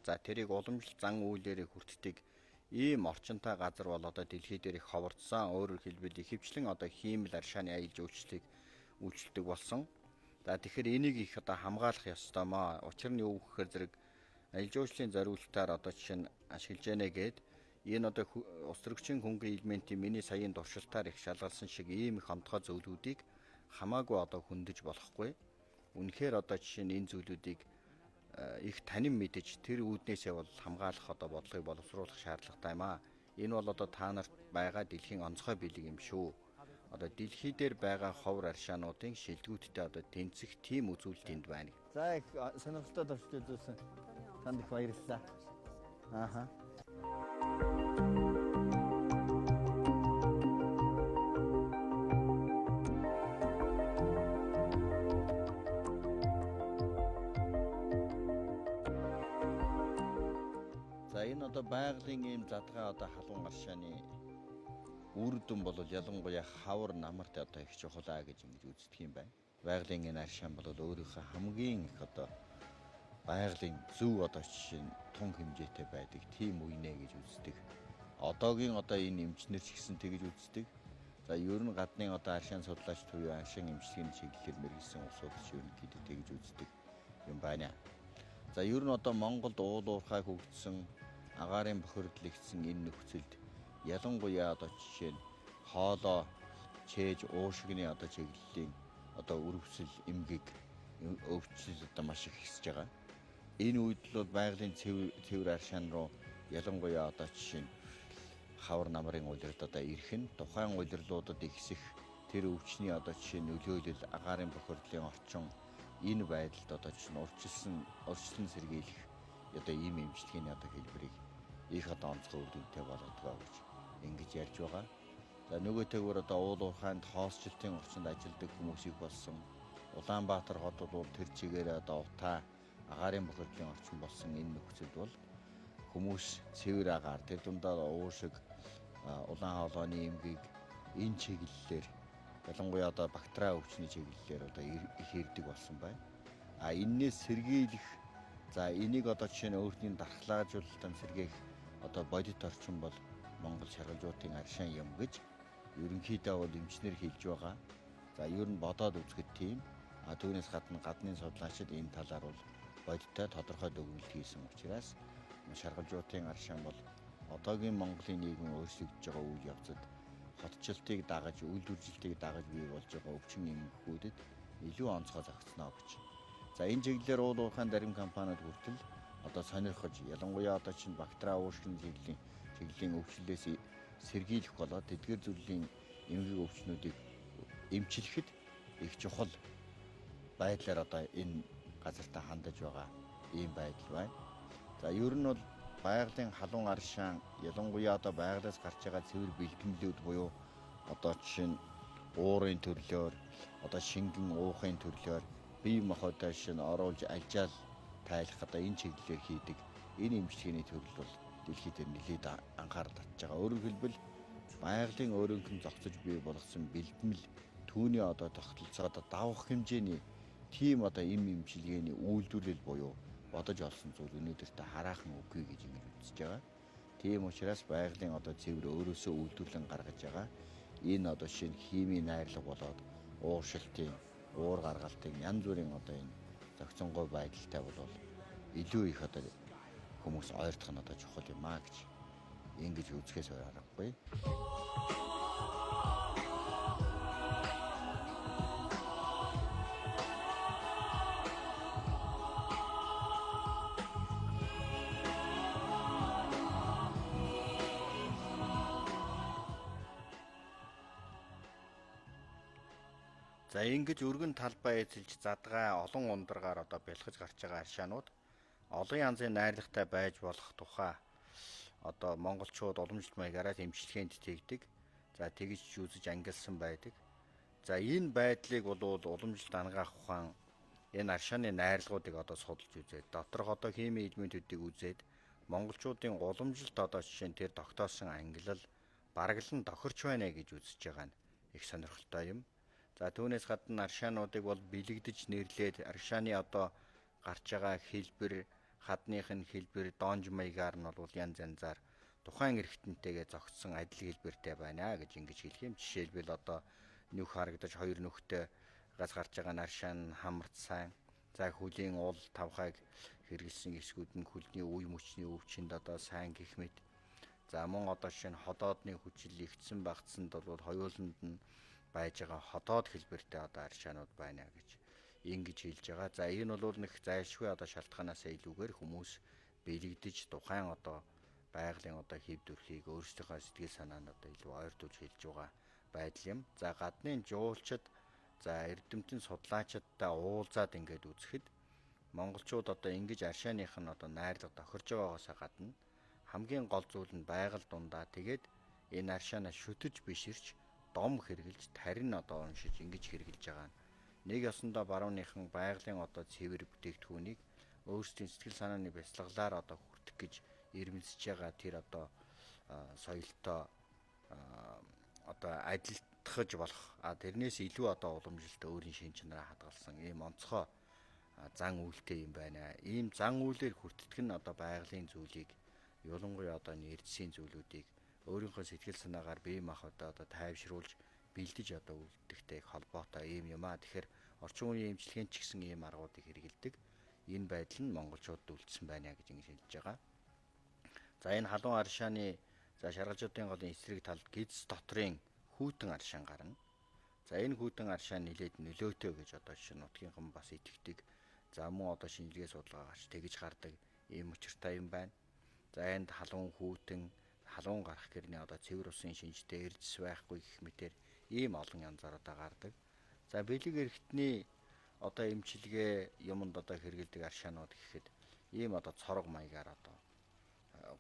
За тэрийг уламжлалт зан үйлээрээ хүртдэг ийм орчинтой газар бол одоо дэлхий дээр их ховордсон. Өөрөөр хэлбэл ихэвчлэн одоо хиймэл аршааны аялал жуулчлалыг үйлчилдэг болсон. За тэгэхээр энийг их одоо хамгаалах ёстой маа. Учир нь юу гэхээр зэрэг аялал жуулчлалын зориултаар одоо жишээ нь ашиглаж яана гээд энэ одоо улс төрөгчийн хөнгөн элементийн миний саяын туршилтаар их шалгалсан шиг ийм их онцгой зүйлүүдийг хамаагүй одоо хөндөж болохгүй. Үнэхээр одоо жишээ нь энэ зүйлүүдийг их танин мэдэж тэр үүднээсээ бол хамгаалах одоо бодлогыг боловсруулах шаардлагатай юм аа. Энэ бол одоо та нарт байгаа дэлхийн онцгой бэлэг юм шүү. Одоо дэлхий дээр байгаа ховор аршаануудын шилдэгүүдтэй одоо тэнцэх тийм үзүүлэлт энд байна. За их сонирхолтой туршилт үзүүлсэн. Танд их баярлалаа. Ааха. За энэ одоо байгалийн ийм задгаа одоо халуун аршааны үр дүн бол ялангуяа хавар намарт одоо их чухал аа гэж ингэж үздэг юм байна. Байгалийн энэ аршаан бол өөрийнхөө хамгийн их одоо байгалийн зөв одоо жишээ нь тун хэмжээтэй байдаг тийм үе нэ гэж үздэг. Одоогийн одоо энэ эмчнэр ч гэсэн тэгж үздэг. За ер нь гадны одоо аршаан судлаач буюу аршаан эмчилгээний чиглэлээр мэргэжсэн улсууд ч ерөнхийдөө тэгж үздэг юм байна. За ер нь одоо Монголд уул уурхай хөгжсөн, агаарын бохирдол ихсэн энэ нөхцөлд ялангуяа одоо жишээ нь хоолой чээж уушигны одоо чиглэлийн одоо өрөвсөл эмгэг өвчлөл одоо маш их ихсэж байгаа. Энэ үед л бол байгалийн цэвэр аршаан руу ялангуяа одоо жишээ нь хавар намрын улиралд одоо ирэх нь тухайн улирлуудад ихсэх тэр өвчний одоо жишээ нөлөөлөл агаарын бохирдлын орчин энэ байдалд одоо жишээ нь урьдчилан сэргийлэх одоо ийм эмчилгээний одоо хэлбэрийг их одоо онцгой үр дүнтэй болгодог гэж ингэж ярьж байгаа. За нөгөөтэйгүр одоо уул уурхайнд хоосчлтын орчинд ажилладаг хүмүүсийг болсон Улаанбаатар хот бол тэр чигээр одоо утаа агаарын бохирдлын орчин болсон энэ нөхцөлд бол хүмүүс цэвэр агаар тэр дундаа уушиг улаан хоолойны эмгэг энэ чиглэлээр ялангуяа одоо бактери өвчний чиглэлээр одоо их ирдэг болсон байна. А эннээс сэргийлэх за энийг одоо жишээ нь өөртний дархлаажуулалтан сэргээх одоо бодит орчин бол Монгол шаргалжуудын аршаан юм гэж ерөнхийдөө бол эмчнэр хэлж байгаа. За ер нь бодоод үзэхэд тийм. А түүнээс гадна гадны судлаачид энэ талаар бол бодиттой тодорхой дүгнэлт хийсэн учраас шаргалжуудын аршаан бол одоогийн Монголын нийгэм өөрчлөгдөж байгаа үйл явцад хотчлтыг дагаж, үйлдвэрлэлтийг дагаж бий болж байгаа өвчин эмгэгүүдэд илүү онцгой зохицноо гэж. За энэ чиглэлээр уул уурхайн дарим компаниуд хүртэл одоо сонирхож, ялангуяа одоо чинь бактери уушгины чиглэлийн өвчлөлөөс сэргийлэх болоод тэдгээр зүйлийн эмгэг өвчнүүдийг эмчлэхэд их чухал байдлаар одоо энэ газартаа хандаж байгаа ийм байдал байна. За ер нь бол байгалийн халуун аршаан ялангуяа одоо байгалиас гарч байгаа цэвэр бэлтгэлүүд буюу одоо жишээ нь уурын төрлөөр, одоо шингэн уухын төрлөөр бие махбодоо шинэ оруулж алжаал тайлах одоо энэ чиглэлээр хийдэг энэ эмчилгээний төрөл бол дэлхийд дээр нэлээд анхаарал татж байгаа. Өөрөөр хэлбэл байгалийн өөрөнх нь зогсож бий болгосон бэлтгэл түүний одоо тогтолцоо одоо давах хэмжээний тийм одоо эмчилгээний үйлдвэрлэл буюу бодож олсон зүйл өнөөдөртөө хараахан үгүй гэж ингэж үзэж байгаа. Тийм учраас байгалийн одоо цэвэр өөрөөсөө үйлдвэрлэн гаргаж байгаа энэ одоо шинэ химийн найрлага болоод ууршилтын, уур гаргалтын янз бүрийн одоо энэ зохицонгуй байдалтай бол илүү их одоо хүмүүс ойртох нь одоо чухал юм аа гэж ингэж үзэхээс өөр аргагүй. За ингэж өргөн талбай эзэлж задгай олон ундргаар одоо бэлхэж гарч байгаа аршаанууд олон янзын найрлагатай байж болох тухай одоо монголчууд уламжлалт маягаараа эмчилгээнд тэгдэг. За тэгж үзэж ангилсан байдаг. За энэ байдлыг бол уламжлалт ангаах ухаан энэ аршааны найрлагуудыг одоо судалж үзээд доторх одоо химийн элементүүдийг үзээд монголчуудын уламжлалт одоо жишээ нь тэр тогтоосон ангилал бараглан тохирч байна гэж үзэж байгаа нь их сонирхолтой юм. За түүнээс гадна аршаануудыг бол бэлэгдэж нэрлээд аршааны одоо гарч байгаа хэлбэр, хадных нь хэлбэр донж маягаар нь бол янз янзаар тухайн эрхтэнтэйгээ зохицсон адил хэлбэртэй байна гэж ингэж хэлэх юм. Жишээлбэл одоо нүх харагдаж хоёр нүхтэй газ гарч байгаа наршаан хамарт сайн. За хөлийн уул тавхайг хэрэгэлсэн хэсгүүд нь хөлний үе мөчний өвчнөд одоо сайн гэх мэт. За мөн одоо жишээ нь ходоодны хүчил ихтсэн багцсанд бол хоёуланд нь байж байгаа ходоод хэлбэртэй одоо аршаанууд байна гэж ингэж хэлж байгаа. За энэ бол нэг зайлшгүй одоо шалтгаанаас илүүгээр хүмүүс бэлэгдэж тухайн одоо байгалийн одоо хэв дүрхийг өөрсдийнхөө сэтгэл санаанд одоо илүү ойртуулж хэлж байгаа байдал юм. За гадны жуулчид за эрдэмтэн судлаачидтай уулзаад ингээд үзэхэд монголчууд одоо ингэж аршааных нь одоо найрлага тохирж байгаагаасаа гадна хамгийн гол зүйл нь байгаль дундаа тэгээд энэ аршаанаа шүтэж биширч дом хэрглэж тарин одоо уншиж ингэж хэрглэж байгаа нь нэг ёсондоо барууныхан байгалийн одоо цэвэр бүтээгдэхүүнийг өөрсдийн сэтгэл санааны бясалгалаар одоо хүртэх гэж ирмэлзэж байгаа тэр одоо соёлтой одоо адилтгаж болох тэрнээс илүү одоо уламжлалт өөрийн шин чанараа хадгалсан ийм онцгой зан үйлтэй юм байна. Ийм зан үйлээр хүртдэг нь одоо байгалийн зүйлийг ялангуяа одоо эрдэсийн зүйлүүдийг өөрийнхөө сэтгэл санаагаар бие махбодоо одоо тайвшруулж бэлдэж одоо үлдэхтэй холбоотой ийм юм аа. Тэгэхээр орчин үеийн эмчилгээнд ч гэсэн ийм аргуудыг хэрэглэдэг. Энэ байдал нь монголчуудад үлдсэн байна гэж ингэж хэлж байгаа. За энэ халуун аршааны за шаргалжуудын голын эсрэг талд гиз дотрын хүйтэн аршаан гарна. За энэ хүйтэн аршаан нэлээд нөлөөтэй гэж одоо жишээ нутгийнхан бас итгэдэг. За мөн одоо шинжилгээ судалгаа гарч тэгж гардаг ийм учиртай юм байна. За энд халуун хүйтэн халуун гарах гэрний одоо цэвэр усын шинжтэй эрдэс байхгүй гэх мэтэр ийм олон янзаар одоо гардаг. За бэлэг эрхтний одоо эмчилгээ юмд одоо хэрэгэлдэг аршаанууд гэхэд ийм одоо цорог маягаар одоо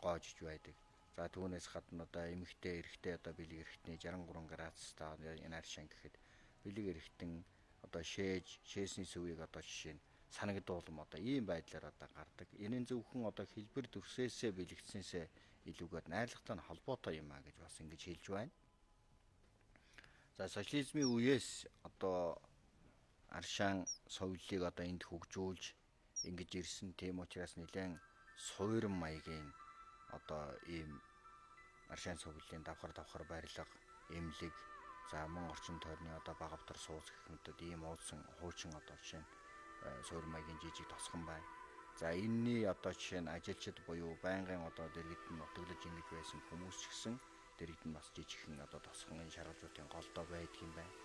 гоожиж байдаг. За түүнээс гадна одоо эмэгтэй эрэгтэй одоо бэлэг эрхтний 63 градустай энэ аршаан гэхэд бэлэг эрхтэн одоо шээсний сүвийг одоо жишээ нь санагдуулам одоо ийм байдлаар одоо гардаг. Энэ нь зөвхөн одоо хэлбэр дүрсээсээ бэлэгдсэнсээ илүүгээр найрлагатай нь холбоотой юм а гэж бас ингэж хэлж байна. За социализмын үеэс одоо аршаан соёлыг одоо энд хөгжүүлж ингэж ирсэн. Тийм учраас нэлээд суурин маягийн одоо ийм аршаан соёлын давхар барилга, эмнэлэг, за мөн орчин тойрны одоо багавтар сууц гэх мэтүүд ийм уулсан хуучин одоо жишээ нь суурин маягийн жижиг тосгон байна. За энэний одоо жишээ нь ажилчид буюу байнгын одоо дэргэд нь нутаглаж ингэж байсан хүмүүс ч гэсэн дэргэд нь бас жижигхэн одоо тосгон энэ шаргалжуудын голдоо байдаг юм байна.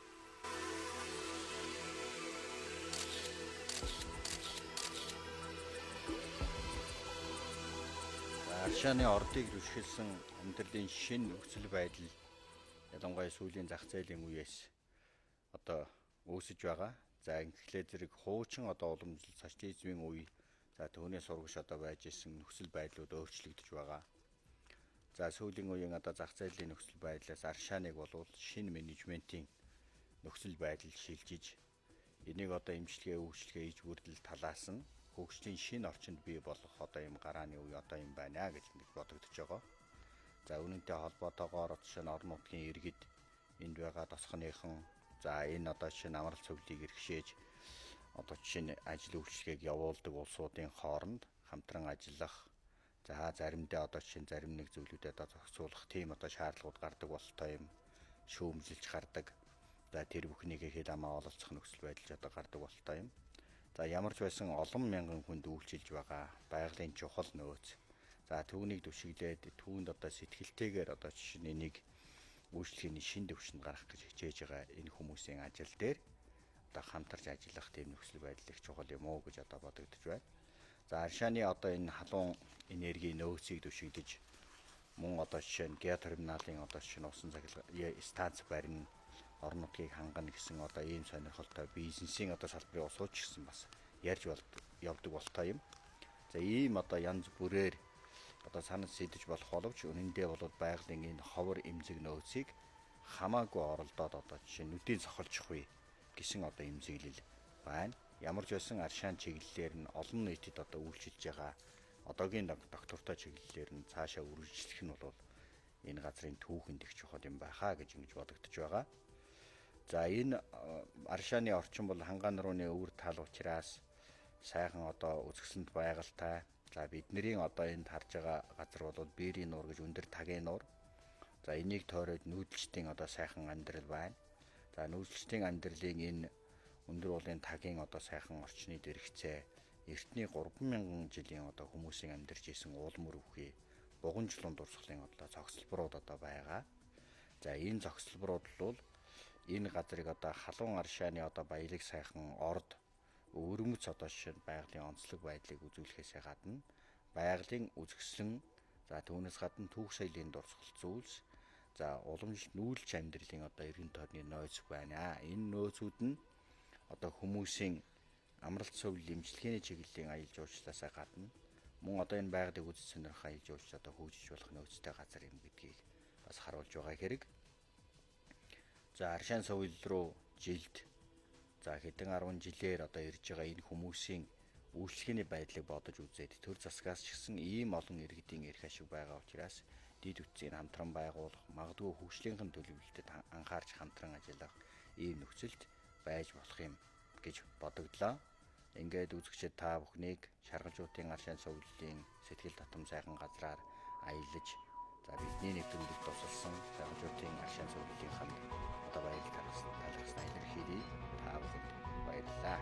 Аршааны ордыг түшгэлсэн амьдралын шинэ нөхцөл байдал ялангуяа сүүлийн зах зээлийн үеэс одоо үүсэж байгаа. За ингэхлээр зэрэг хуучин одоо уламжлал социализмын үе за түүнээс сурагч одоо байж исэн нөхцөл байдлууд өөрчлөгдөж байгаа. За сүүлийн үеийн одоо зах зээлийн нөхцөл байдлаас аршааныг болвол шинэ менежментийн нөхцөл байдал шилжиж энийг одоо эмчилгээ үйлчилгээ иж бүрдэл талаас нь хөгжлийн шинэ орчинд бий болох одоо юм гарааны үе одоо юм байна гэж ингэж бодогдож байгаа. За үүнтэй холбоотойгоор жишээ нь орон нутгийн иргэд энд байгаа тосгоныхан за энэ одоо жишээ нь амралт цөвлийг эрхшээж одоо жишээ нь ажил үйлчилгээг явуулдаг улсуудын хооронд хамтран ажиллах за заримдаа одоо жишээ нь зарим нэг зүйлүүдэд одоо зохицуулах тийм одоо шаардлагууд гардаг бололтой юм шүүмжилж гардаг. За тэр бүхнийг хэл амаа ололцох нөхцөл байдал одоо гардаг бололтой юм. За ямар ч байсан олон мянган хүнд үйлчилж байгаа байгалийн чухал нөөц. За түүнийг түшиглээд түүнд одоо сэтгэлтэйгээр одоо жишээ нь энийг үйлчлэгээний шин төвшөнд гаргах гэж хичээж байгаа энэ хүмүүсийн ажил дээр одоо хамтарч ажиллах тийм нөхцөл байдал их чухал юм уу гэж одоо бодогдож байна. За аршааны одоо энэ халуун энергийн нөөцийг түшиглэж мөн одоо жишээ нь геотерминалын одоо жишээ нь усан цахилгаан станц барина орон нутгийг хангана гэсэн одоо ийм сонирхолтой бизнесийн одоо салбарын улсууд ч гэсэн бас ярьж явдаг болтой юм. За ийм одоо янз бүрээр одоо санал сэдэж болох боловч үнэндээ бол байгалийн энэ ховор эмзэг нөөцийг хамаагүй оролдоод одоо жишээ нь нүдийн цохолчихвээ гэсэн одоо эмзэглэл байна. Ямар ч байсан аршаан чиглэлээр нь олон нийтэд одоо үйлчилж байгаа одоогийн доктортой чиглэлээр нь цаашаа үргэлжлэх нь бол энэ газрын түүхэнд их чухал юм байхаа гэж ингэж бодогдож байгаа. За энэ аршааны орчин бол хангаан рууны өвөр тал учраас сайхан одоо үзэсгэлэнт байгальтай. За бидний одоо энд харж байгаа газар бол Бэрийн нуур гэж өндөр тагийн нуур. За энийг тойроод нүүдэлчдийн одоо сайхан амьдрал байна. За нүүдэлчдийн амьдралын энэ өндөр уулын тагийн одоо сайхан орчны дэрэгцээ эртний 3000 жилийн одоо хүмүүсийн амьдарч исэн уул мөр үхий буган чулуун дурсгалын одоо зогсолборууд одоо байгаа. За энэ зогсолборууд бол энэ газрыг одоо халуун аршааны одоо баялаг сайхан орд өвөрмөц одоо жишээ нь байгалийн онцлог байдлыг үзүүлэхээсээ гадна байгалийн үзэсгэлэн, за түүнээс гадна түүх соёлын дурсгал зүйлс, за уламжлалт нүүлч амьдралын одоо эргэн тойрны нөөц байна. Энэ нөөцүүд нь одоо хүмүүсийн амралт зөвлөл эмчилгээний чиглэлийн аялал жуулчлалаасаа гадна мөн одоо энэ байгалыг үзэж сонирхох аялал жуулчлал одоо хөгжиж болох нөөцтэй газар юм гэдгийг бас харуулж байгаа хэрэг. За Аршаан соёл руу жилд за хэдэн 10 жилээр одоо ирж байгаа энэ хүмүүсийн үйлчлэгээний байдлыг бодож үзээд төр засгаас ч гэсэн ийм олон иргэдийн эрх ашиг байгаа учраас дэд бүтцийг хамтран байгуулах, магадгүй хөгжлийнхэн төлөвлөлтөд анхаарч хамтран ажиллах ийм нөхцөлд байж болох юм гэж бодогдлоо. Ингээд үзэгчид та бүхнийг Шаргалжуутын Аршаан сувиллын сэтгэл татам сайхан газраар аялаж, за бидний нэвтрүүлэгт тусалсан Шаргалжуутын Аршаан сувиллын хамт одоо баярлал талархснаа илэрхийлье. Та бүхэнд баярлалаа.